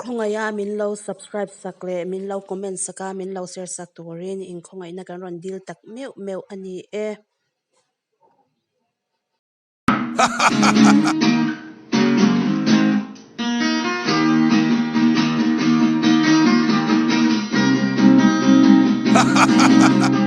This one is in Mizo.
Khawngaiha min lo subscribe sak leh min lo comment sak a, min lo share sak turin inkhawngaihna kan rawn dil tak meuh meuh a ni e. Ha ha ha ha.